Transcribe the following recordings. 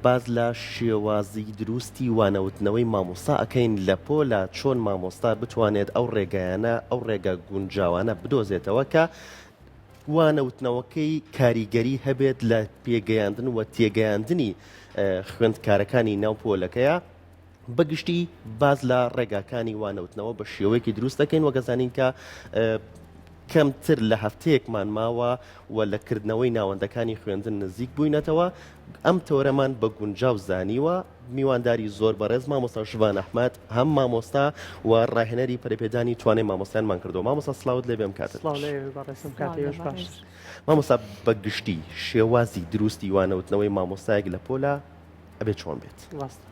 باس لە شێوازی دروستی وانەوتنەوەی مامۆستا ئەکەین لە پۆلا چۆن مامۆستا بتوانێت ئەو ڕێگایانە ئەو ڕێگا گونجاوانە بدۆزێتەوە کە وانەوتنەوەکەی کاریگەری هەبێت لە پێگەیاندن و تێگەیاندنی خوێندکارەکانی ناو پۆلەکەیە بەگشتی باس لە ڕێگاکانی وانەوتنەوە بە شێوەیەکی دروست دەکەین وەک ئەزانین کە کەمتر لە هەفتەیەکمان ماوە و لە کردنەوەی ناوەندەکانی خوێندن نزیک بووینەتەوە ئەم تەوەرەمان بە گونجاو زانیوە میوانداری زۆر بەڕێز مامۆستا شڤان ئەحمەد هەم مامۆستا و ڕاهێنەری پەرەپێدانی توانای مامۆستایانمان کردووە مامۆستا سڵاوت لێ بێم کاتت سڵاو لە ئێوەی بەڕێزم کاتی ئێوەش باش. مامۆستا بە گشتی شێوازی دروستی وانەوتنەوەی مامۆستایەک لە پۆلا ئەبێ چۆن بێت؟ ڕاستە.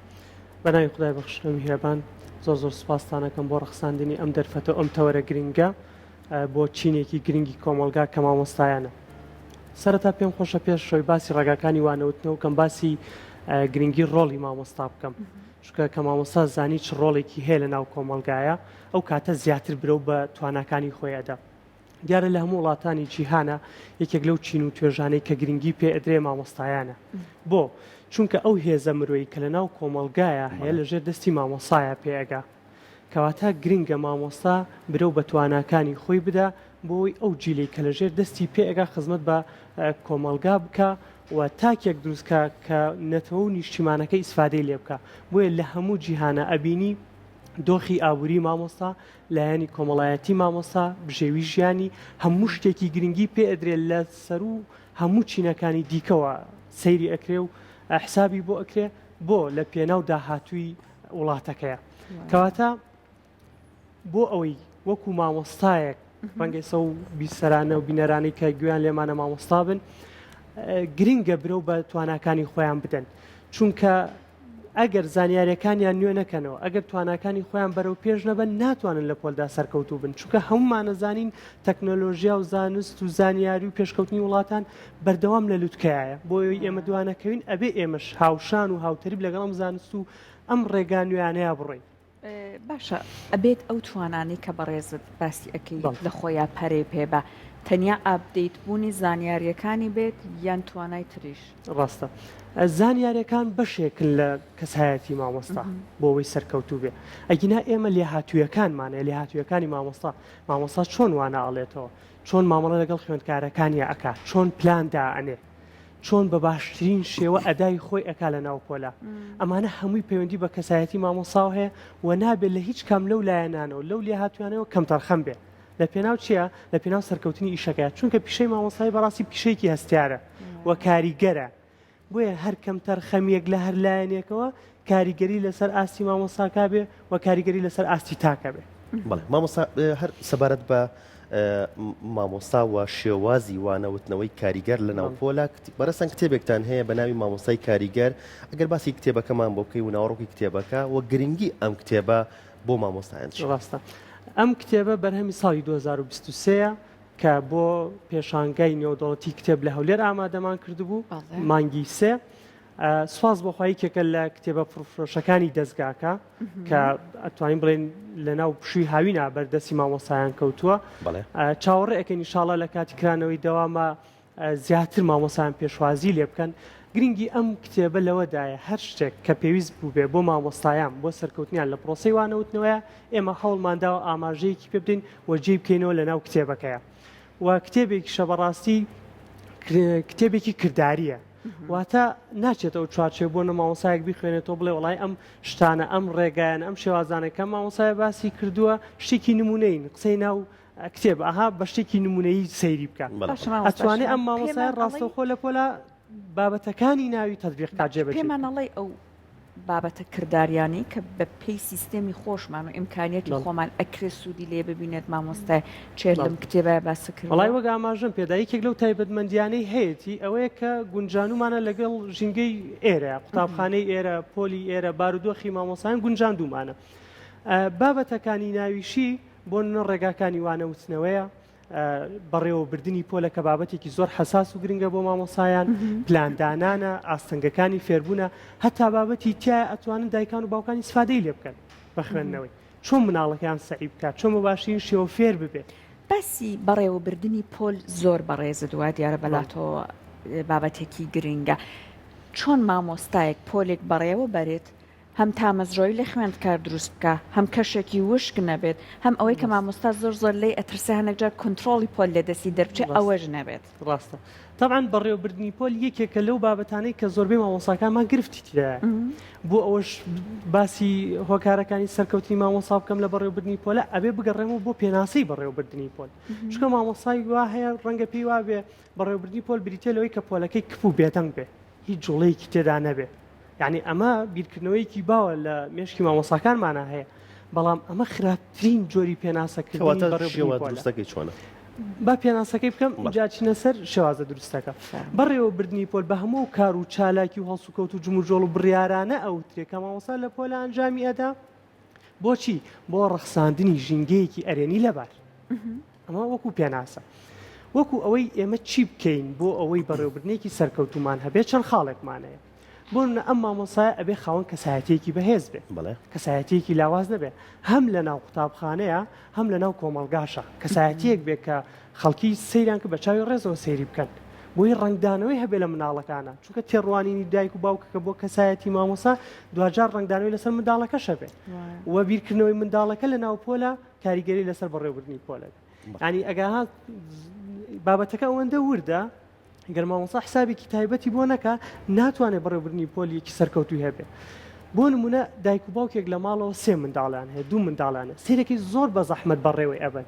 بەناوی خودای بەخشندە و میهرەبان زۆر زۆر سوپاستان ئەکەم بۆ ڕەخساندنی ئەم دەرفەتە و ئەم تەوەرە گرنگە بۆ چینێکی گرنگی کۆمەڵگا کە مامۆستایانە. سەرەتا پێم خۆشە پێش ئەوەی باسی ڕێگاکانی وانەوتنەوە بکەم باسی گرنگی ڕۆڵی مامۆستا بکەم چونکە کە مامۆستا زانی چ ڕۆڵێکی هەیە لە ناو کۆمەڵگایە ئەو کاتە زیاتر برەو بە تواناکانی خۆی ئەدا. دیارە لە هەموو وڵاتانی جیهانا یەکێک لەو چین و توێژانەی کە گرنگی پێ ئەدرێ مامۆستایانە. بۆ؟ چونکە ئەو هێزە مرۆیی کە لە ناو کۆمەڵگایا هەیە لە ژێر دەستی مامۆسایا پێ ئەگا. کەواتە گرنگە مامۆستا برەو بە تواناکانی خۆی بدا بۆ ئەوەی ئەو جیلەی کە لە ژێر دەستی پێ ئەگا خزمەت بە کۆمەڵگا بکا و تاکێک دروست کا کە نەتەوە و نیشتیمانەکەی ئیسفادەی لێ بکا. بۆیە لە هەموو جیهانا ئەبینی دۆخی ئابووری مامۆستا لایەنی کۆمەڵایەتی مامۆستا، بژێوی ژیانی، هەموو شتێکی گرنگی پێ ئەدرێ لە سەروو هەموو چینەکانی دیکەوە سەیری ئەکرێ و حسابی بۆ ئەکرێ بۆ لە پێناو داهاتووی وڵاتەکەیە. کەواتە بۆ ئەوەی وەکو مامۆستایەک ڕەنگە ئێستا و بیسەرانە و بینەرانەی کە گوێیان لێمانە مامۆستا بن گرنگە برەو بە تواناکانی خۆیان بدەن چونکە ئەگەر زانیاریەکانیان نوێ نەکەنەوە، ئەگەر تواناکانی خۆیان بەرەو پێش نەبەن ناتوانن لە پۆلدا سەرکەوتوو بن، چونکە هەموومان ئەزانین تەکنەلۆژیا و زانست و زانیاری و پێشکەوتنی وڵاتان بەردەوام لە لوتکەیایە، بۆ ئەوەی ئێمە دوانەکەوین ئەبێ ئێمەش هاوشان و هاوتەریب لەگەڵ ئەم زانست و ئەم ڕێگا نوێیانەیا بڕۆین. باشە ئەبێت ئەو توانانەی کە بەڕێزت باسی ئەکەی لە خۆیا پەرەی پێ بە تەنیا update بوونی زانیاریەکانی بێت یان توانای تریش؟ ڕاستە زانیاریەکان بەشێکن لە کەسایەتی مامۆستا بۆ ئەوەی سەرکەوتوو بێ ئەگینا ئێمە لێهاتوویەکانمانە لێهاتوویەکانی مامۆستا مامۆستا چۆن وانە ئەڵێتەوە چۆن مامەڵە لەگەڵ خوێندکارەکانیا ئەکا چۆن پلان دائەنێ چۆن بە باشترین شێوە ئەدای خۆی ئەکا لە ناو پۆلا ئەمانە هەمووی پەیوەندی بە کەسایەتی مامۆساوە هەیە و نابێت لە هیچ کام لەو لایەنانەوە لەو لێهاتوویانەوە کەمتەرخەم بێ لە پێناو چییە لە پێناو سەرکەوتنی ئیشەکە چونکە پیشەی مامۆستایی بەڕاستی پیشەیەکی هەستیارە و کاریگەرە بۆیە هەر کەمتەرخەمیەک لە هەر لایەنێکەوە کاریگەری لەسەر ئاستی مامۆستاکە بێ و کاریگەری لەسەر ئاستی تاکە بێ. بەڵێ مامۆستا هەر سەبارەت بە مامۆستا و شێوازی وانەوتنەوەی کاریگەر لە ناو پۆلا بەڕێزتان کتێبێکتان هەیە بە ناوی مامۆستای کاریگەر ئەگەر باسی کتێبەکەمان بۆ بکەی و ناوەڕۆکی کتێبەکە و گرنگی ئەم کتێبە بۆ مامۆستایان چییە؟ ڕاستە ئەم کتێبە بەرهەمی ساڵی 2023 کە بۆ پێشانگای نێودەوڵەتی کتێب لە هەولێر ئامادەمان کردبوو مانگی سێ سوپاس بۆ خوا یەکێکە لە کتێبە پڕفرۆشەکانی دەزگاکە کە ئەتوانین بڵێن لە ناو پشووی هاوینا بەردەستی مامۆسایان کەوتووە چاوەڕێ ئەکەین ئینشاڵا لە کاتی کرانەوەی دەوامە زیاتر مامۆسایان پێشوازی لێ بکەن گرنگی ئەم کتێبە لەوەدایە هەر شتێک کە پێویست بووبێ بۆ مامۆستایان بۆ سەرکەوتنیان لە پرۆسەی وانەوتنەوەیە ئێمە هەوڵمانداوە ئاماژەیەکی پێ بدەین و جێی بکەینەوە لە ناو کتێبەکەیە و کتێبێکیشە بەڕاستی کتێبێکی کرداریە واتە ناچێتەوە چوارچێوە بۆ نە مامۆسایەک بیخوێنێتەوە بڵێ وڵی ئەم شتانە ئەم ڕێگایان ئەم شێوازانە کە مامۆسایە باسی کردووە شتێکی نمونەین قسەی ناو کتێب ئەها بە شتێکی نمونەیی سەیری بکە ئەتوانێ ئەم مامۆسای ڕاستەوخۆ لە پۆلا بابەتەکانی ناوی تەطبیق کا جێبەجێ پێمان ئەڵێی ئەو بابەتە کرداریانەی کە بە پێی سیستێمی خۆشمان و ئیمکانیەتی خۆمان ئەکرێ سوودی لێ ببینێت مامۆستای چێر لەم کتێبە باس کرد وەڵای وەک ئاماژەم پێدا یەکێک لەو تایبەتمەندیانەی هەیەتی ئەوەیە کە گونجانومانە لەگەڵ ژینگەی ئێرە قوتابخانەی ئێرە پۆلی ئێرە بارودۆخی مامۆسایان گونجاندومانە بابەتەکانی ناویشی بۆ نمونە ڕێگاکانی وانە وتنەوەیە بەڕێوەبردنی پۆلە کە بابەتێکی زۆر حەساس و گرنگە بۆ مامۆسایان، پلاندانانە، ئاستەنگەکانی فێربوونە، هەتا بابەتی تیایە ئەتوانن دایکان و باوکان ئیسفادەی لێ بکەن بە خوێندنەوەی چۆن مناڵەکەیان سەعی بکات، چۆن بە باشترین شێوە فێر ببێت. باسی بەڕێوەبردنی پۆل زۆر بەڕێزت وا دیارە بەلاتەوە بابەتێکی گرنگە. چۆن مامۆستایەک پۆلێک بەڕێوە بەرێت هەم تامەزرۆیی لە خوێندکار دروست بکا، هەم کەشێکی وشک نەبێت، هەم ئەوەی کە مامۆستا زۆر زۆر لێی ئەترسێ هەنێک جار کونترۆڵی پۆل لە دەستی دەربچێ ئەوەش نەبێت. ڕاستە. تەبعەن بەڕێوەبردنی پۆل یەکێکە لەو بابەتانەی کە زۆربەی مامۆستاکانمان گرفتی تیایە. بۆ ئەوەش باسی هۆکارەکانی سەرکەوتنی مامۆستا بکەم لە بەڕێوەبردنی پۆلە ئەبێ بگەڕێمەوە بۆ پێناسەی بەڕێوەبردنی پۆل. چونکە مامۆستای وا هەیە ڕەنگە پێی وابێ بەڕێوەبردنی پۆل بریتییە لەوەی کە پۆلەکەی کپ و بێدەنگ بێ. هیچ جوڵەیەکی تێدا نەبێ یعنی ئەمە بیرکردنەوەیەکی باوە لە مێشکی مامۆساکانمانە هەیە بەڵام ئەمە خراپترین جۆری پێناسەکردنی دروستەکەی چۆنە؟ با پێناسەکەی بکەم جاچینە سەر شێوازە دروستەکە بەڕێوەبردننی پۆل بە هەموو کار و چالاکی و هەڵسوکەوت و جموجۆڵ و بڕیارانە ئەوترێ کە مامۆسا لە پۆلە ئەنجامی ئەدا بۆچی بۆ ڕەخساندنی ژینگەیەکی ئەرێنی لەبار ئەمە وەکو پێناسە. وەکو ئەوەی ئێمە چی بکەین بۆ ئەوەی بەڕێوەبردنێکی سەرکەوتومان هەبێت چەند خاڵێکمان هەیە. بۆ نمونە ئەم مامۆستایە ئەبێ خاوەن کەسایەتیەکی بەهێز بێ. بەڵێ. کەسایەتیەکی لاواز نەبێ. هەم لە ناو قوتابخانەیە هەم لە ناو کۆمەڵگاشا. کەسایەتیەک بێ کە خەڵکی سەیریان کرد بە چاوی ڕێزەوە سەیری بکەن. بۆی ڕەنگدانەوەی هەبێ لە منداڵەکانا. چونکە تێڕوانینی دایک و باوکەکە بۆ کەسایەتی مامۆستا دواجار ڕەنگدانەوەی لەسەر منداڵەکەش هەبێ. و بیرکردنەوەی منداڵەکە لە ناو پۆلە کاریگەری لەسەر بەڕێوەبردنی پۆلە ینی ئەگە بابەتەکە ئەوەندە وردە گەر مامۆستا حسابێکی تایبەتی بۆ نەکە ناتوانێت بەڕێوبردنی پۆلیەکی سەرکەوتوی هەبێ بۆ نمونە دایک و باوکێک لە ماڵەوە سێ منداڵیان هەیە دوو منداڵیانە سێرەکی زۆر بە زەحمەت بەڕێوەی ئەبن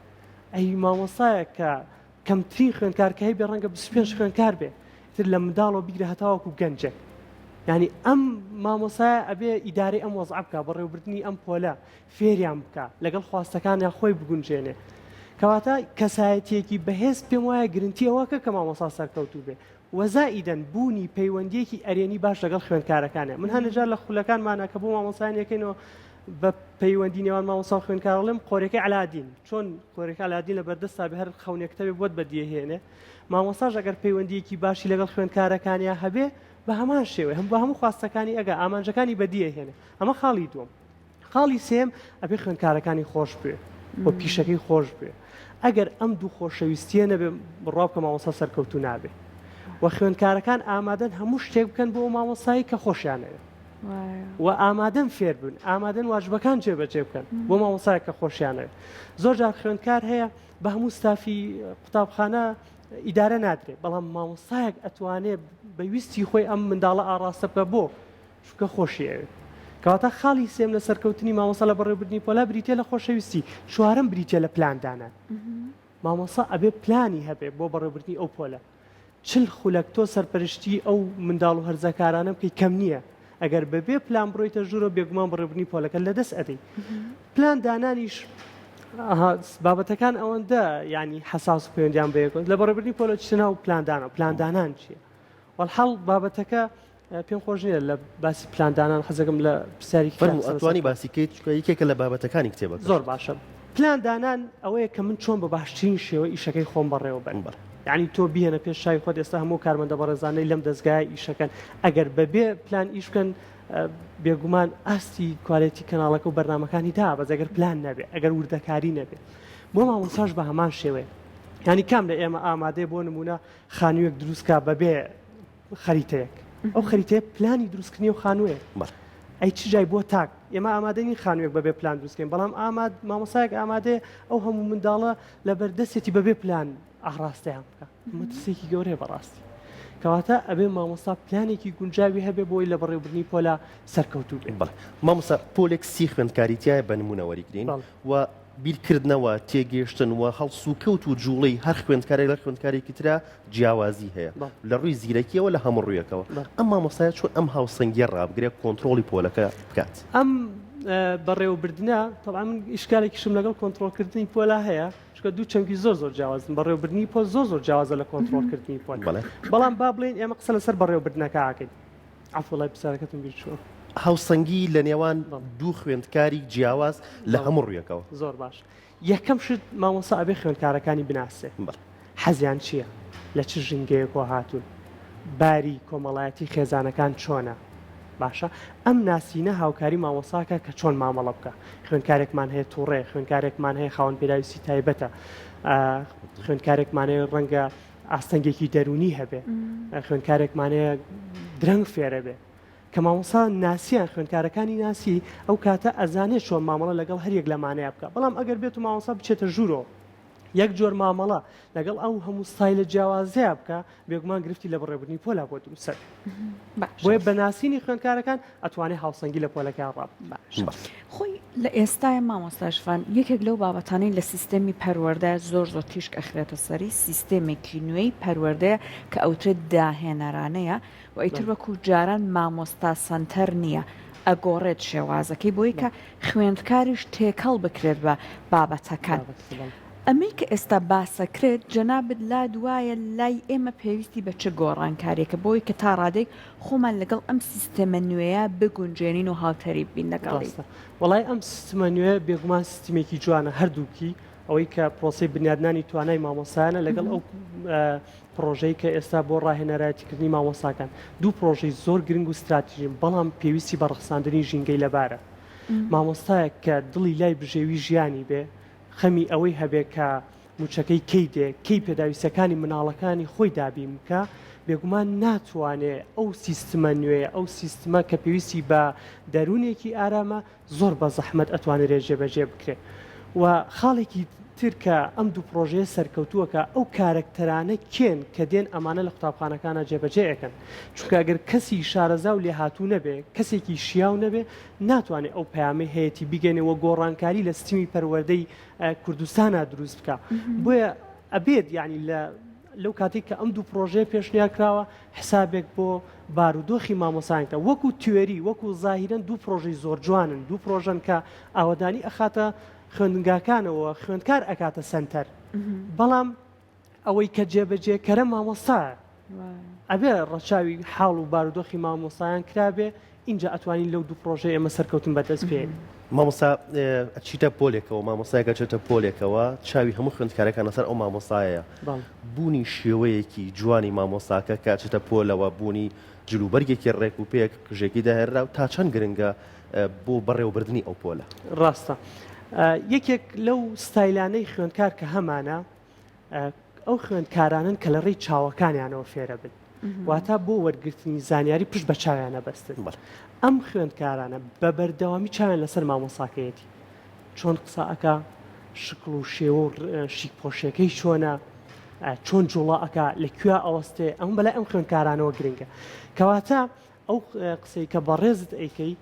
ئەی مامۆستایە کە کەمترین خوێندکار کە هەیبێ ڕەنگە 25 خوێندکار بێ تر لە منداڵەوە بیگرە هەتاوەکو گەنجێک ینی ئەم مامۆسایە ئەبێ ئیدارەی ئەم وەزع بکە بەڕێوبردنی ئەم پۆلە فێریان بکا، لەگەڵ خواستەکانیان خۆی بگونجێنێ. کەواتە کەسایەتییەکی بەهێز پێم وایە گرنتی ئەوەکە کە مامۆستا سەرکەوتوو بێ و زائیدەن بوونی پەیوەندییەکی ئەرێنی باش لەگەڵ خوێندکارەکانیا. من هەنێ جار لە خولەکانمانا کە بۆ مامۆستایان یەکەینەوە بە پەیوەندی نێوان مامۆستا و خوێندکار ئەڵێم قۆرەکەی عەلادین چۆن قۆرەکە عەلادین لە بەردەستا بێ هەر خەونێکت هەبێ بۆت بەدیهێنێ مامۆستاش ئەگەر پەیوەندییەکی باشی لەگەڵ خوێندکارەکانیا هەبێ بە هەمان شێوەی هەم بە هەموو خواستەکانی ئەگا ئامانجەکانی بەدیهێنێ ئەمە خاڵی دووەم. خاڵی سێیەم، ئەبێ خوێندکارەکانی خۆش بوێ و پیشەکەی خۆش بوێ. ئەگەر ئەم دوو خۆشەویستییە نەبێ بڕوا بکە مامۆستا سەرکەوتوو نابێ. و خوێندکارەکان ئامادەن هەموو شتێک بکەن بۆ ئەو مامۆستایەی کە خۆشیان ئەوێ. و ئامادەن فێر بن، ئامادەن واجبەکان جێبەجێ بکەن بۆ مامۆستایەک کە خۆشیان ئەوێ. زۆر جار خوێندکار هەیە بە هەموو ستافی قوتابخانە ئیدارە نادرێ، بەڵام مامۆستایەک ئەتوانێ بە ویستی خۆی ئەم منداڵە ئاڕاستە بکا بۆ چونکە خۆشی ئەوێت. کەواتە خاڵی سێیەم لە سەرکەوتنی مامۆستا لە بەڕێوەبردنی پۆلا بریتیە لە خۆشەویستی، چوارەم بریتیە لە پلاندانان. مامۆستا ئەبێ پلانی هەبێ بۆ بەڕێوەبردنی ئەو پۆلە. چل خولەک تۆ سەرپەرشتی ئەو منداڵ و هەرزەکارانە بکەی کەم نییە. ئەگەر بەبێ پلان بڕۆیتە ژوورەوە بێگومان بەڕێوەبردنی پۆلەکە لەدەست ئەدەی. پلان دانانیش بابەتەکان ئەوەندە یانی حەساس و پەیوەندیان بەیەکەوە لە بەڕێوەبردنی پۆلە چیتە ناو پلاندانەوە پلاندانان چییە؟ وەلحاڵ بابەتەکە پێم خۆش نییە لە باسی پلاندانان حەزەکەم لە پرسیارێکی فەرموو قسە لەسەر ئەتوانی بکەم. باسی کەیت چونکە یەکێکە لە بابەتەکانی کتێبەکە. زۆر باشە پلان دانان ئەوەیە کە من چۆن بە باشترین شێوە ئیشەکەی خۆم بەڕێوە بەرم. بەڵێ. یانی تۆ بیهێنە پێش چاوی خۆت ئێستا هەموو کارمەندە بەڕێزانەی لەم دەزگایە ئیشەکەن ئەگەر بەبێ پلان ئیش بکەن بێگومان ئاستی کوالێتی کەناڵەکە و بەرنامەکانی دابەز ئەگەر پلان نەبێ ئەگەر وردەکاری نەبێ بۆ مامۆستاش بە هەمان شێوەیە یانی کام لە ئێمە ئامادەیە بۆ نمونە خانوویەک دروست کا بەبێ خەریتەیەک ئەو خەریتەیە پلانی دروستکردنی ئەو خانووەیە ئەی چ جای بۆ تاک ئێمە ئامادە نین خانوویەک بەبێ پلان دروستکەین بەڵام ئاماد مامۆسایەک ئامادەیە ئەو هەموو منداڵە لەبەر دەستێتی بەبێ پلان ئاڕاستەیان بکە مەترسێکی گەورەیە بەڕاستی کەواتە ئەبێ مامۆستا پلانێکی گونجاوی هەبێ بۆی لە بەڕێوبردنی پۆلا سەرکەوتوو بێ. بەڵێ مامۆستا پۆلێک سی خوێندکاری تیایە بە نموونە وەریگرین و بیرکردنەوە، تێگەیشتن و هەڵسوکەوت و جووڵەی هەر خوێندکارێک لەگەڵ خوێندکارێکی ترا جیاوازی هەیە لە ڕووی زیرەکییەوە لە هەموو ڕوویەکەوە. ئەم مامۆستایە چۆن ئەم هاوسەنگییە ڕابگرێ کۆنترۆڵی پۆلەکە بکات؟ ئەم بەڕێوەبردنە، تەبعەن من ئیشکالێکیشم لەگەڵ کۆنترۆڵکردنی پۆلا هەیە، چونکە دوو چەمکی زۆر زۆر جیاوازن، بەڕێوەبردنی پۆل زۆر زۆر جیاوازە لە کۆنترۆڵکردنی پۆل. بەڵام با بڵێین ئێمە قسە لەسەر بەڕێوەبردنەکە ئەکەین. عەفو وەڵای پرسیارەکەتم بیر چووە. هاوسەنگی لە نێوان دوو خوێندکاری جیاواز لە هەموو ڕوویەکەوە. زۆر باش یەکەم شت مامۆستا ئەبێ خوێندکارەکانی بناسێ حەزیان چییە لە چ ژینگەیەکەوە هاتوون باری کۆمەڵایەتی خێزانەکان چۆنە باشە ئەم ناسینە هاوکاری مامۆساکە کە چۆن مامەڵە بکە خوێندکارێکمان هەیە تووڕێ خوێندکارێکمان هەیە خاوەن پێداویستی تایبەتە خوێندکارێکمان هەیە ڕەنگە ئاستەنگێکی دەروونی هەبێ خوێندکارێکمان هەیە درەنگ فێرەبێ. کە مامۆستا ناسیان خوێندکارەکانی ناسی ئەو کاتە ئەزانێت چۆن مامەڵە لەگەڵ هەر یەک لەمانەیا بکا. بەڵام ئەگەر بێت و مامۆستا بچێتە ژوورەوە یەک جۆر مامەڵە لەگەڵ ئەو هەموو ستایلە جیاوازەیا بکا بێگومان گرفتی لە بەڕێوەبردنی پۆلا بۆ دروست ئەبێ. باشە. بۆیە بە ناسینی خوێندکارەکان ئەتوانێ هاوسەنگی لە پۆلەکەیا ڕابگرێ. باشە. خۆی لە ئێستایا مامۆستا ژڤان یەکێک لەو بابەتانەی لە سیستێمی پەروەردە زۆر زۆر تیشک ئەخرێتە سەری سیستێمێکی نوێی پەروەردەیە کە ئەوترێت داهێنەرانەیە و ئیتر وەکو جاران مامۆستا سەنتەر نییە ئەگۆڕێت شێوازەکەی بۆی کە خوێندکاریش تێکەڵ بکرێت بە بابەتەکان. ئەمەی کە ئێستا باسەکرێت جەنابت لات وایە لای ئێمە پێویستی بە چ گۆڕانکاریەکە بۆی کە تا ڕادەیەک خۆمان لەگەڵ ئەم سیستەمە نوێیە بگونجێنین و هاوتەریب بین لەگەڵی؟ ڕاستە وەڵای ئەم سیستمە نوێیە بێگومان سیستمێکی جوانە هەردووکی ئەوەی کە پرۆسەی بنیادنانی توانای مامۆستایانە لەگەڵ ئەو پڕۆژەی کە ئێستا بۆ ڕاهێنەرایەتیکردنی مامۆستاکان دوو پڕۆژەی زۆر گرنگ و ستراتیژین بەڵام پێویستی بە ڕەخساندنی ژینگەی لەبارە مامۆستایەک کە دڵی لای بژێوی ژیانی بێ خەمی ئەوەی هەبێ کە موچەکەی کەی دێ کەی پێداویستیەکانی مناڵەکانی خۆی دابین بکا بێگومان ناتوانێ ئەو سیستمە نوێیە ئەو سیستمە کە پێویستی بە دەروونێکی ئارامە زۆر بە زەحمەت ئەتوانرێ جێبەجێ بکرێ و خاڵێکی تر کە ئەم دوو پڕۆژەیە سەرکەوتووە کە ئەو کارەکتەرانە کێن کە دێن ئەمانە لە قوتابخانەکانا جێبەجێ ئەکەن چونکە ئەگەر کەسی شارەزا و لێهاتوو نەبێ کەسێکی شیاو نەبێ ناتوانێ ئەو پەیامەی هەیەتی بیگەێنێ و گۆڕانکاری لە سیستمی پەروەردەی کوردستانا دروست بکا بۆیە ئەبێت یانی لە لەو کاتێک کە ئەم دوو پڕۆژەیە پێشنیار کراوە حسابێک بۆ بارودۆخی مامۆسایان کە وەکو تیۆری وەکو زاهیرەن دوو پڕۆژەی زۆر جوانن دوو پڕۆژەن کە ئاوەدانی ئەخاتە خوێندنگاکانەوە خوێندکار ئەکاتە سەنتەر بەڵام ئەوەی کە جێبەجێکەرە مامۆستایە ئەبێ ڕەچاوی حاڵ و بارودۆخی مامۆستایان کرابێ ئینجا ئەتوانین لەو دوو پڕۆژەی ئێمە سەرکەوتن بەدەست بێنین. مامۆستا ئەچیتە پۆلێکەوە مامۆستایەک ئەچێتە پۆلێکەوە چاوی هەموو خوێندکارەکان لەسەر ئەو مامۆستایەیە بوونی شێوەیەکی جوانی مامۆستاکە کە ئەچێتە پۆلەوە بوونی جلوبەرگێکی ڕێک و پێک قژێکی داهێنراو تا چەند گرنگە بۆ بەڕێوەبردنی ئەو پۆلە؟ ڕاستە یەکێک لەو ستایلانەی خوێندکار کە هەمانە ئەو خوێندکارانەن کە لە ڕێی چاوەکانیانەوە فێرەبن واتە بۆ وەرگرتنی زانیاری پشت بە چاویان ئەبەستن ئەم خوێندکارانە بە بەردەوامی چاویان لەسەر مامۆساکەیەتی چۆن قسە ئەکا شکڵ و شێوە و شیک پۆشیەکەی چۆنە چۆن جوڵە ئەکا لە کوێ ئەوەستێ ئەم بەلای ئەم خوێندکارانەوە گرنگە کەواتە ئەو قسەی کە بەڕێزت ئەیکەی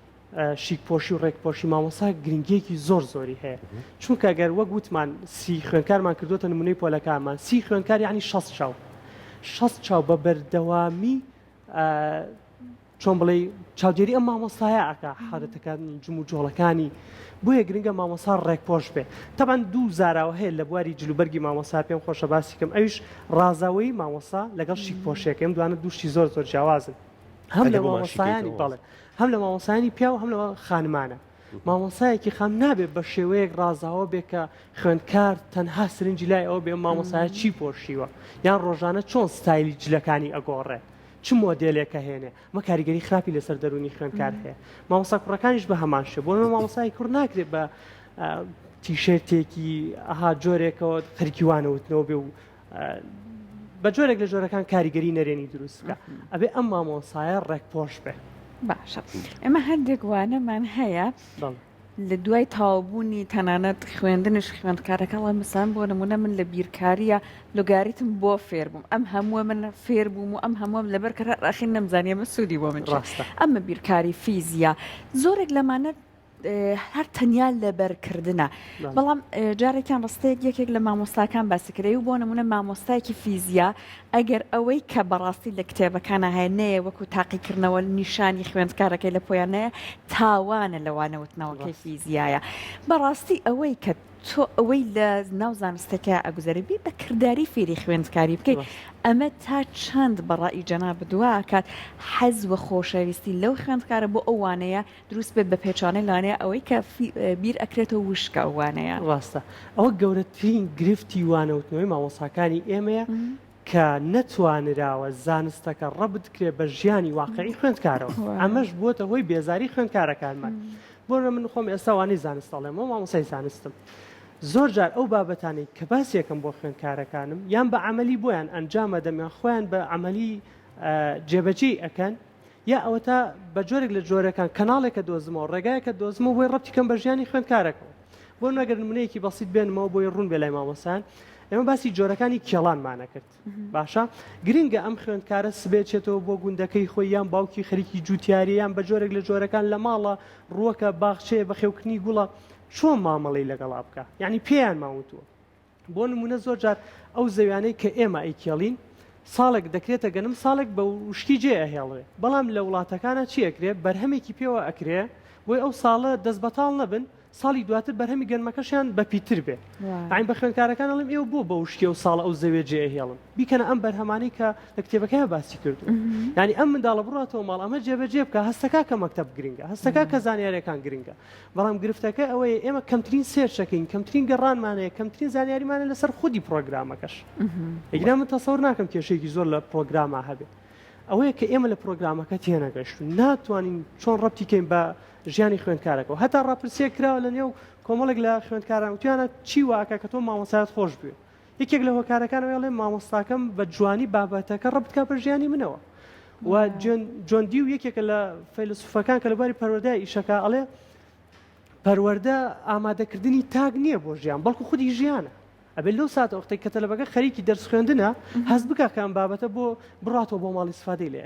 شیک پۆشی و ڕێک پۆشی مامۆستا گرنگیەکی زۆر زۆری هەیە چونکە گەر وەک وتمان سی خوێنکارمان کردوتە نمونەی پۆلەکانمان سی خوێنکار یعنی 6 چاو 6 چاو بە بەردەوامی چۆن بڵێ چاودێری ئەم مامۆستایە ئەکا حالەتەکان جم و جۆڵەکانی بۆیە گرنگە مامۆستا ڕێکپۆش بێ تەبعەن دوو زاراوە هەیە لە بواری جلوبەرگی مامۆستا پێم خۆشە باسی کەم ئەویش ڕازاوەیی مامۆستا لەگەڵ شیک پۆشێکەکەی ئەم دوانە دوو شتی زۆر زۆر جیاوازن هەم لە ئەگەر بۆمان مامۆستایانی شیکەیتەوە. بەڵێ هەم لە مامۆستایانی پیاو هەم لە خانمانە مامۆستایەکی خام نابێت بە شێوەیەک ڕازاوە بێ کە خوێندکار تەنها سرنجی لای ئەوە بێ مامۆستایە چی پۆشیوە یان ڕۆژانە چۆن ستایلی جلەکانی ئەگۆڕێ چ مۆدێلێک ئەهێنێ ئەمە کاریگەری خراپی لەسەر دەروونی خوێندکار هەیە مامۆستا کوڕەکانیش بە هەمان شێ بۆ مامۆستای کوڕ ناکرێت بە تیشێرتێکی ئەها جۆرێکەوە خەریکی وانەوتنەوە بێ و بە جۆرێک لە جۆرەکان کاریگەری نەرێنی دروست بکە ئەبێ ئەم مامۆسایە ڕێکپۆش بێ باشە ئێمە هەندێک وانەمان هەیە لە دوای تەواوبوونی تەنانەت خوێندنیش خوێندکارەکە ئەڵێ مەسەلەن بۆ نموونە من لە بیرکارییە لۆگاریتم بۆ فێر بووم ئەم هەمووە من فێر بووم و ئەم هەمووەم لەبەر کرد هەر ئاخیر نەمزانی ئەمە سوودی بۆ من چییە ڕاستە. ئەمە بیرکاری فیزیا زۆرێک لەمانە هەر تەنیا لەبەرکردنە بەڵێ. بەڵام جارێکیان ڕستەیەک یەکێک لە مامۆستاکان باسی کرد ئەی بۆ نموونە مامۆستایەکی فیزیا ئەگەر ئەوەی کە بەڕاستی لە کتێبەکانا هەیە نەیە وەکو تاقیکردنەوە نیشانی خوێندکارەکەی لە پۆیان نەیە تاوانە لە وانەوتنەوەکەی فیزیایە بەڕاستی ئەوەی کە تۆ ئەوەی لە ناو زانستەکە ئەگوزەرێ بی بە کرداری فێری خوێندکاری بکەیت ئەمە تا چەند بەڕای جەنابت وا ئەکات حەز و خۆشەویستی لەو خوێندکارە بۆ ئەو وانەیە دروست بێت بە پێچەوانەی لەوانەیە ئەوەی کە بیر ئەکرێتەوە وشکە ئەو وانەیە. ڕاستە ئەوە گەورەترین گرفتی وانەوتنەوەی مامۆستاکانی ئێمەیە کە نەتوانراوە زانستەکە ڕەبت کرێ بە ژیانی واقعی خوێندکارەوە ئەمەش بووەتە هۆی بێزاری خوێندکارەکانمان بۆ من خۆم ئێستا وانەی زانست ئەڵێمەوە مامۆستای زانستم زۆر جار ئەو بابەتانەی کە باسیەکەم بۆ خوێندکارەکانم یان بە عملی بۆیان ئەنجامەدەم یان خۆیان بە عملی جێبەجێی ئەکەن. یا ئەوەتا بە جۆرێک لە جۆرەکان کەناڵێکە دۆزمەوە ڕێگایەکە دۆزمەوە بۆی ڕەبتی کەم بە ژیانی خوێندکارەکەوە. بۆ نمونە گەر نمونەیەکی بەسیت بێنمەوە بۆی ڕوون بێ لای مامۆستایان ئێمە باسی جۆرەکانی کێڵانمانە کرد باشە گرنگە ئەم خوێندکارە سبێ چێتەوە بۆ گوندەکەی خۆی یان باوکی خەریکی جوتیاری یان بە جۆرێک لە جۆرەکان لە ماڵە ڕووەکە باخچەیە بەخێوکردنی گوڵە چۆن مامەڵەی لەگەڵا بکە یعنی پێیان ماوتووە بۆ نمونە زۆر جار ئەو زەویانەی کە ئێمە ئەیکێڵین ساڵێک دەکرێتە گەنم ساڵێک بە وشکی جێ ئەهێڵرێ بەڵام لە وڵاتەکانە چی ئەکرێ بەرهەمێکی پێوە ئەکرێ بۆی ئەو ساڵە دەست بەتاڵ نەبن ساڵی دواتر بەرهەمی گەنمەکەشیان بە پیتر بێ ئاین بە خوێندکارەکان ئەڵێم ئێوە بۆ بە وشکی ئەو ساڵە ئەو زەویە جێ ئەهێڵن بیکەنە ئەم بەرهەمانەی کە لە کتێبەکەیا باسی کردووە یعنی ئەم منداڵە بڕاتەوە ماڵ ئەمە جێبەجێ بکە هەستەکە کە مەکتەب گرنگە هەستەکە کە زانیاریەکان گرنگە بەڵام گرفتەکە ئەوەیە ئێمە کەمترین search ەکەین، کەمترین گەڕانمان هەیە، کەمترین زانیاریمان هەیە لەسەر خودی پڕۆگرامەکەش. ئەگینا من تەسەور ناکەم کێشەیەکی زۆر لە پڕۆگراما هەبێ. ئەوەیە کە ئێمە لە پڕۆگرامەکە تێنەگەشتوین، ناتوانین چۆن ڕەبتی کەین بە ژیانی خوێندکارەکەوە. هەتا ڕاپرسییەک کراوە لە نێو کۆمەڵێک لە خوێندکاران وتویانە چی وا ئەکا کە تۆ مامۆستایەت خۆش بوێ؟ یەکێک لە هۆکارەکان ئەوەیە ئەڵێ مامۆستاکەم بە جوانی بابەتەکە ڕەبت کا بە ژیانی منەوە. و جۆن دیو یەکێکە لە فەیلەسوفەکان کە لە بواری پەروەردە ئیشەکە ئەڵێ پەروەردە ئامادەکردنی تاک نییە بۆ ژیان بەڵکو خودی ژیانە ئەبێت لەو ساتە وەختێک کە تەلەبەکە خەریکی دەرس خوێندنە هەست بکە کە ئەم بابەتە بۆ بڕاتەوە بۆ ماڵی سفادەی لێ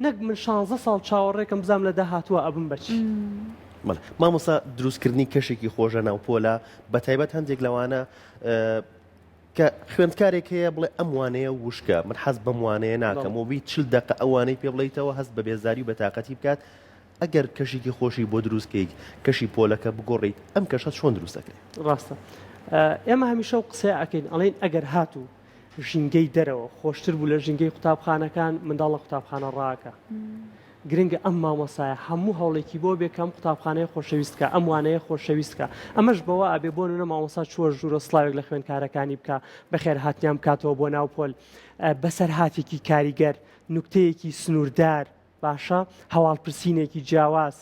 نەک من شانزە ساڵ چاوەڕێکم بزانم لە داهاتووە ئەبم بە چی. بەڵێ مامۆستا دروستکردنی کەشێکی خۆشە ناو پۆلە بەتایبەت هەندێک لەوانە کە خوێندکارێک هەیە بڵێ ئەم وانەیە وشکە من حەز بەم وانەیە ناکەم و بی چل دەقە ئەوانەی پێ بڵیتەوە هەست بە بێزاری و بەتاقەتی بکات ئەگەر کەشێکی خۆشی بۆ دروستکەیت کەشی پۆلەکە بگۆڕیت ئەم کەشە چۆن دروست دەکرێت؟ ڕاستە ئێمە هەمیشە و قسەیە ئەکەین ئەڵێین ئەگەر هاتوو ژینگەی دەرەوە خۆشتر بوو لە ژینگەی قوتابخانەکان، منداڵ لە قوتابخانە ڕاکا. گرنگە ئەم مامۆستایە هەموو هەوڵێکی بۆ بێ کە ئەم قوتابخانەیە خۆشەویست کا، ئەم وانەیە خۆشەویست کا. ئەمەش بەوە ئەبێ بۆ نمونە مامۆستا چووە ژوورە سڵاوێک لە خوێندکارەکانی بکا، بەخێرهاتنیان بکاتەوە بۆ ناو پۆل، بەسەرهاتێکی کاریگەر، نوکتەیەکی سنووردار، باشە، هەواڵپرسینێکی جیاواز.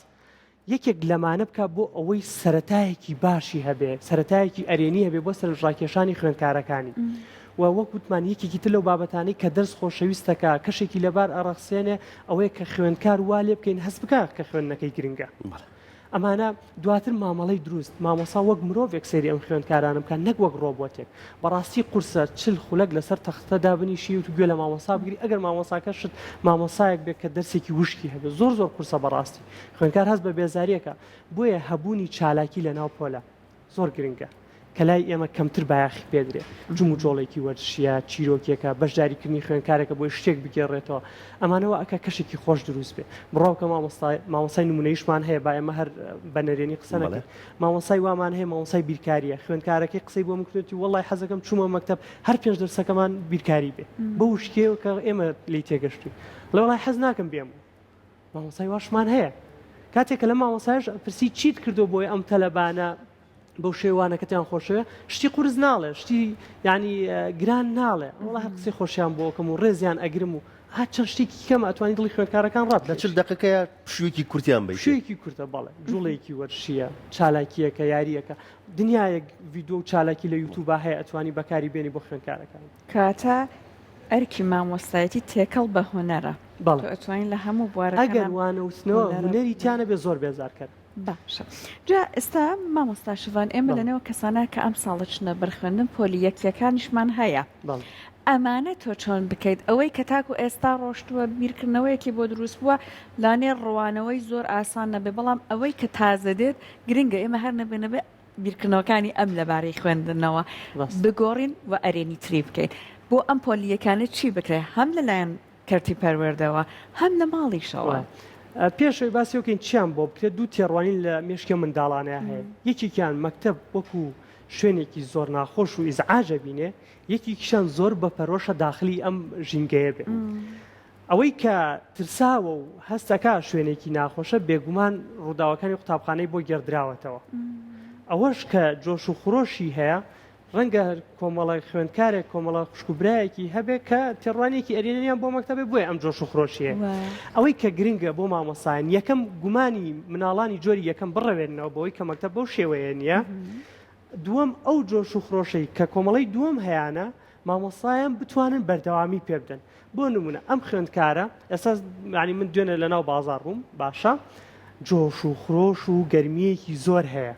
یەکێک لەمانە بکا بۆ ئەوەی سەرەتایەکی باشی هەبێ، سەرەتایەکی ئەرێنی هەبێ بۆ سەرنجڕاکێشانی خوێندکارەکانی. و وەک وتمان یەکێکی تر لەو بابەتانەی کە دەرس خۆشەویستەکە، کەشێکی لەبار ئەڕەخسێنێ ئەوەیە کە خوێندکار وا لێ بکەین هەست بکا کە خوێندنەکەی گرنگە. ئەمانە دواتر مامەڵەی دروست، مامۆستا وەک مرۆڤێک سەیری ئەم خوێندکارانە بکات نەک وەک ڕۆبۆتێک. بەڕاستی قورسە چل خولەک لەسەر تەختە دابنیشی و گوێ لە مامۆستا بگری ئەگەر مامۆساکەشت مامۆسایەک بێت کە دەرسێکی وشکی هەبێت زۆر زۆر قورسە بەڕاستی. خوێندکار هەست بە بێزاریەکە بۆیە هەبوونی چالاکی لە ناو پۆلە زۆر گرنگە کە لای ئێمە کەمتر بایەخی پێدرێ جموجۆڵێکی وەرزشیە چیرۆکێکە بەشداریکردنی خوێندکارێکە بۆی شتێک بگێڕێتەوە ئەمانە وا ئەکا کەشێکی خۆش دروست بێ بڕوا بکە مامۆستا مامۆستای نمونەیشمان هەیە با ئێمە هەر بە نەرێنی قسە نەکەین مامۆستای وامان هەیە مامۆستای بیرکاریە خوێندکارەکەی قسەی بۆ من کردوێتی وەڵای حەزەکەم چوومە مەکتەب هەر پێنج دەرسەکەمان بیرکاری بێ بەو شتێ کە ئێمە لێی تێگەشتوین ئەڵێ وەڵای حەز ناکەم بێم مامۆستای واشمان هەیە کاتێک کە لە مامۆستایش پرسی چیت کردو بۆی ئەم تەلەبانە بەو شێوانەکەتیان خۆشەوێ شتی قورس ناڵێ شتی ینی گران ناڵێ وڵا هەر قسەی خۆشیان بۆکەم و ڕێزیان ئەگرم و ها چەند شتێکی کەم ئەتوانی دڵی خوێندکارەکان ڕات لە چل دقەکەیە پشوویەکی کورتیان بەیت پشوویەکی کورتە بەڵێ جوڵەیەکی وەرشیە چالاکیەکە یاریەکە دنیایەک ڤیدیۆ و چالاکی لە یوتوبا هەیە ئەتوانی بەکاری بێنی بۆ خوێندکارەکان کاتە ئەرکی مامۆستایەتی تێکەڵ بە هونەرە. بەڵێ. تۆ ئەتوانی لە هەموو بوارەکانا ئەگەر وانەوتنەوە هونەرە هونەری تیا نەبێ زۆر بێزارکەرە. باشە جا ئێستا مامۆستا شڤان ئێمە بەڵێ. لەنێو کەسانە کە ئەم ساڵە چنە بەر خوێندن پۆلی یەکیەکانیشمان هەیە بەڵێ. ئەمانە تۆ چۆن بکەیت ئەوەی کە تاکو ئێستا ڕۆشتووە بیرکردنەوەیەکی بۆ دروست بووە لانێ ڕوانەوەی زۆر ئاسان نەبێ بەڵام ئەوەی کە تازە دێت گرنگە ئێمە هەر نەبێ نەبێ بیرکردنەوەکانی ئەم لەبارەی خوێندنەوە بگۆڕین و ئەرێنیتری بکەین. بۆ ئەم پۆلییەکانە چی بکرێت هەم لەلایەن کەرتی پەروەردەوە هەم لە ماڵیشەوە؟ پێش ئەوەی باسی ئەوە بکەین چیان بۆ بکرێت، دوو تێڕوانین لە مێشکی ئەم منداڵانەیا هەیە. یەکێکیان مەکتەب وەکو شوێنێکی زۆر ناخۆش و ئیزعاج ئەبینێ، یەکێکیشیان زۆر بە پەرۆشە داخلی ئەم ژینگەیە بێ. ئەوەی کە ترساوە و هەست ئەکا شوێنێکی ناخۆشە، بێگومان ڕووداوەکانی قوتابخانەی بۆ گێڕدراوەتەوە. ئەوەش کە جۆش و خرۆشی هەیە، ڕەنگە کۆمەڵە خوێندکارێک، کۆمەڵە خوشک و برایەکی هەبێ کە تێڕوانینێکی ئەرێنیان بۆ مەکتەب هەیە، بۆیە ئەم جۆش و خرۆشییە. ئەوەی کە گرنگە بۆ مامۆستایان، یەکەم گومانی مناڵانی جۆری یەکەم بڕەوێننەوە بەوەی کە مەکتەب بەو شێوەیە نییە. دووەم ئەو جۆش و خرۆشەی کە کۆمەڵەی دووەم هەیانە، مامۆستایان بتوانن بەردەوامی پێ بدەن. بۆ نموونە ئەم خوێندکارە ئێستا یانی من دوێنێ لەناو بازاڕ بووم باشە جۆش و خرۆش و گەرمییەکی زۆر هەیە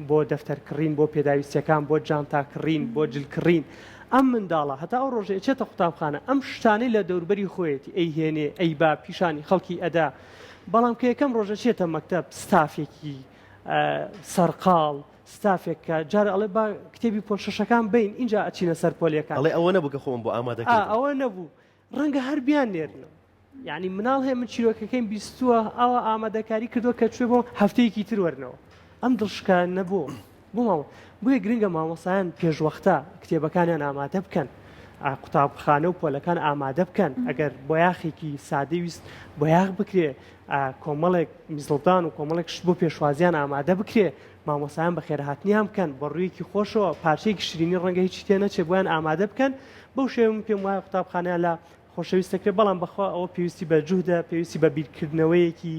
بۆ دەفتەر کڕین بۆ پێداویستیەکان بۆ جانتا کڕین بۆ جل کڕین ئەم منداڵە هەتا ئەو ڕۆژەی ئەچێتە قوتابخانە ئەم شتانەی لە دەوربەری خۆیەتی ئەیهێنێ ئەیبا پیشانی خەڵکی ئەدا بەڵام کە یەکەم ڕۆژ ئەچێتە مەکتەب ستافێکی سەرقاڵ ستافێک کە جار ئەڵێ با کتێبی پۆل شەشەکان بین اینجا ئەچینە سەر پۆلەکان ئەڵێ ئەوە نەبوو کە خۆم بۆ ئامادە کردم. ئەوە نەبوو ڕەنگە هەر بیان نێرنەوە یعنی مناڵ هەیە من چیرۆکەکەیم بیستووە ئاوا ئامادەکاری کردووە کە چوێ بۆ هەفتەیەکی تر وەرنەوە ئەم دڵشکاندنە بۆ بۆ مامۆ بۆیە گرنگە مامۆسایان پێشوەختە کتێبەکانیان ئامادە بکەن قوتابخانە و پۆلەکان ئامادە بکەن ئەگەر بۆیاخێکی سادەی ویست بۆیاخ بکرێ کۆمەڵێک میزڵدان و کۆمەڵێک شت بۆ پێشوازیان ئامادە بکرێ مامۆسایان بەخێرهاتنیان بکەن بە ڕوویەکی خۆشەوە پارچەیەکی شیرینی ڕەنگە هیچی تێ نەچێ بۆیان ئامادە بکەن بەو شێوە من پێم وایە قوتابخانەیان لا خۆشەویست دەکرێت بەڵام بەخوا ئەوە پێویستی بە جوهدە پێویستی بە بیرکردنەوەیەکی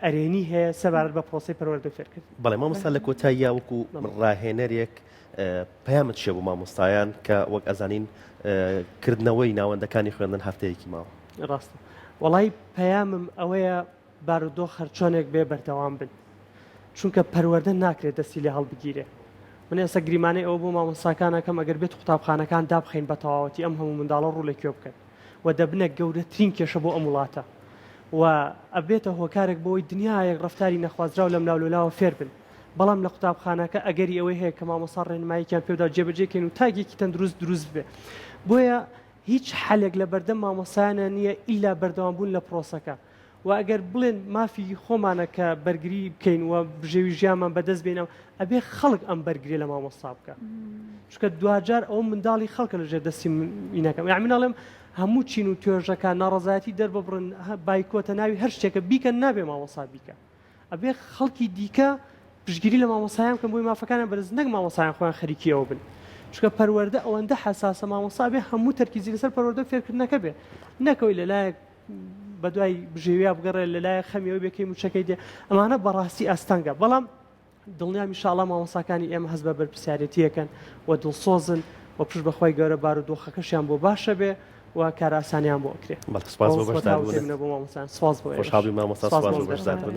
ئەرێنی هەیە سەبارەت بە پرۆسەی پەروەردە و فێرکردن. بەڵێ مامۆستا لە کۆتاییا وەکو ڕاهێنەرێک پەیامت چیە بۆ مامۆستایان کە وەک ئەزانین کردنەوەی ناوەندەکانی خوێندن هەفتەیەکی ماوە؟ ڕاستە وەڵای پەیامم ئەوەیە بارودۆخ هەرچۆنێک بێ بەردەوام بن چونکە پەروەردە ناکرێت دەستی لێ هەڵبگیرێ من ئێستا گریمانەی ئەوە بۆ مامۆستاکان ئەکەم ئەگەر بێت قوتابخانەکان دابخەین بە تەواوەتی ئەم هەموو منداڵە ڕوو لە کوێ بکەن و دەبنە گەورەترین کێشە بۆ ئەم وڵاتە و ئەبێتە هۆکارێک بۆ ئەوەی دنیایەک ڕەفتاری نەخوازراو لەم لاولولاوە فێر بن بەڵام لە قوتابخانەکە ئەگەری ئەوەی هەیە کە مامۆستا ڕێنماییکیان پێبدا جێبەجێ کەین و تاکێکی تەندروست دروست بێ بۆیە هیچ حەلێک لە بەردەم مامۆستایانە نییە ئیلا بەردەوام بوون لە پرۆسەکە و ئەگەر بڵێن مافی خۆمانە کە بەرگری بکەین و بژێوی ژیانمان بەدەست بێنەوە ئەبێ خەڵک ئەم بەرگری لە مامۆستا بکە چونکە دواجار ئەو منداڵی خەڵکە لەژێر دەستی ئینەکەم یامی ناڵێم هەموو چین و توێژەکان ناڕەزایەتی دەرببڕن بایکۆتە ناوی هەر شتێکە بیکەن نابێ مامۆستا بیکە ئەبێ خەڵکی دیکە پشتگیری لە مامۆستایان بکەن بۆی مافەکانیان بەرز نەک مامۆستایان خۆیان خەریکی ئەوە بن چونکە پەروەردە ئەوەندە حەساسە مامۆستا بێ هەموو تەرکیزی لەسەر پەروەردە و فێرکردنەکە بێ نەکەوەی لەلایەک بەدوای بژێویا بگەڕێ لەلایەک خەمیەوە بێ کەی مووچەکەی دێ ئەمانە بەڕاستی ئاستەنگە بەڵام دڵنیام ئیشاڵا مامۆستاکانی ئێمە هەست بە بەرپرسیارێتیەکەن و دڵسۆزن و پشت بەخوای گەورە بارودۆخەکەشیان بۆ باشە بێ و کارئاسانیان بۆ ئەکرێ. بەڵێ سوپاس بۆ بەشداربوونت. بۆ مامۆستایان سوپاس بۆ ئێوەش. خۆشحاڵ بووین مامۆستا سوپاس سوپاس بۆ بۆ بەشداربوونت.